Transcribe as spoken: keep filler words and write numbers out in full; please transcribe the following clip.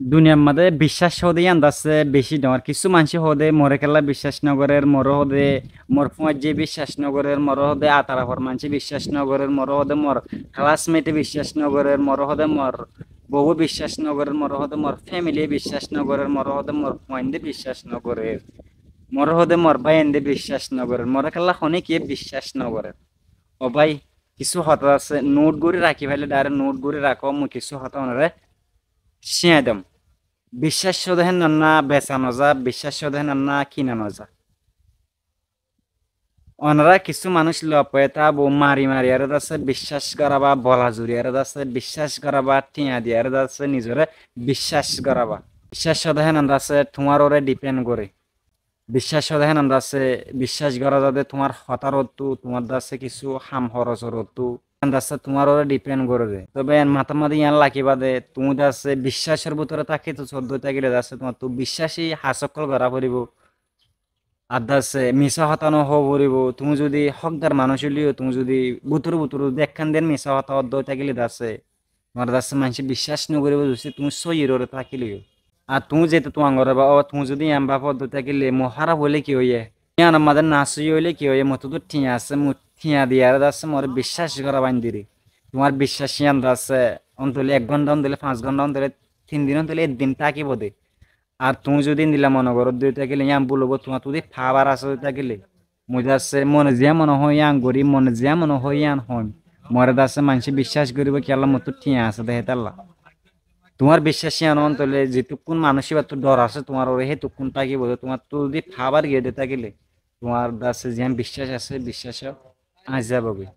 Duniyar mazé biccác hoóde yían de asé bicí dhoóñr. Kissú maincé hoóde more kiyólla biccác nogorér, more hoóde mor fúañijje biccác nogorér, more hoóde atarafor maincé biccác nogorér, more hoóde mor classmate biccác nogorér, more hoóde mor bou biccác nogorér, more hoóde mor family biccác nogorér, more hoóde mor fúainde biccác nogorér, more hoóde mor báiyainde biccác nogorér, more kiyólla honíkiye biccác nogorér. Ó bái, kissú hotá asé, note gorí rakí faile dháre note gorí rakó, mui kissú hotá onoré cíñai dom. Biccác hoóde hénna besa noza, biccác hoóde hénna kina noza. Onorá kissú manúic loi tábo mari mari aré de asé biccác gorába, bola zuri aré de asé biccác gorába, thiañ di aré de asé nizoré biccác gorába. Biccác hoóde hénna de asé tuáñr uore depend goré. Biccác hoóde hénna de asé biccác gorá zade tuáñr hotár uottú, tuáñr de asé kissú ham horosor uottú, hénna de asé tuáñr uore depend goré de. Tóbe en matár mazé yían rakíba de, tuñí de asé biccácor bútore tákito sóddo tákile de asé tuáñttu biccáci ham ókkol gorá foribó. Ar de asé misá hotá no hoó foribó. Tuñí zudi hókdar manúic óile yó, tuñí zudi bútore bútore zudi ekkán den misá hotá hoóddo tákile de asé, tuáñre de asé maincé biccác nogoríbo, zudi tuñí sóiyir uore tákile yó. Ar tuñí zetu tuáñgor báfa, ó tuñí zudi yían báfa hoóddo tákile mui háraf óile ki óiye? Yíanor mazé nasóiya óile ki óiye? Mottú thiañ asé, mui thiañ diyaré de asé more biccác gorá baindiré. Tuáñr biccác yían de asé, óntoile ek gónta, óntoile fañs gónta, óntoile tin din, óntoile ek din tákibo de. Ar tuñí zudi endilla mone goródde tákile yían búl óibo, tuáñttu zudi fáwar asé de tákile. Mui de asé mone ziyán mone hoó yían gorí, mone ziyán mone hoó yían hoóim. More de asé maincé biccác goríbo kiyólla mottú thiañ asé de hétolla. Tuáñr biccác yían óntoile zetukkún manúic íbattú dhor asé tuáñr uore hétukkún tákibo de, tuáñttu zudi fáwar giyé de tákile tuáñr de asé ziyán biccác asé biccác añzí zaibogói.